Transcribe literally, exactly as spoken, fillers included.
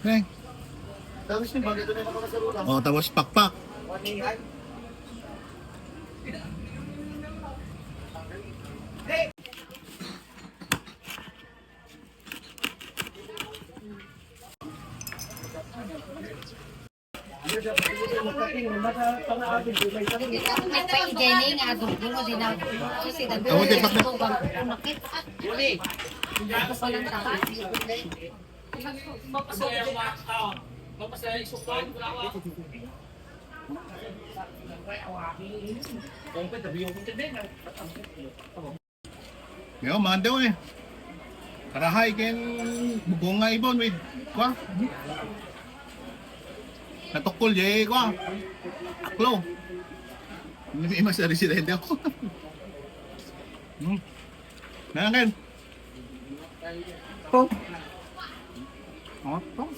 Neng. O, tapos pakpak. Nagpaigay nga adubo, di na. Kasi Tawag din, dagdag pakpak. Makita. Ako pa lang tao. Yo, mandew eh. Karahay ken bugong nga ibon with, kwa? Natukkol, jay, kwa? Aklo. Hindi mas residente ako. Hmm. Nangan. Oh. Oh, oh.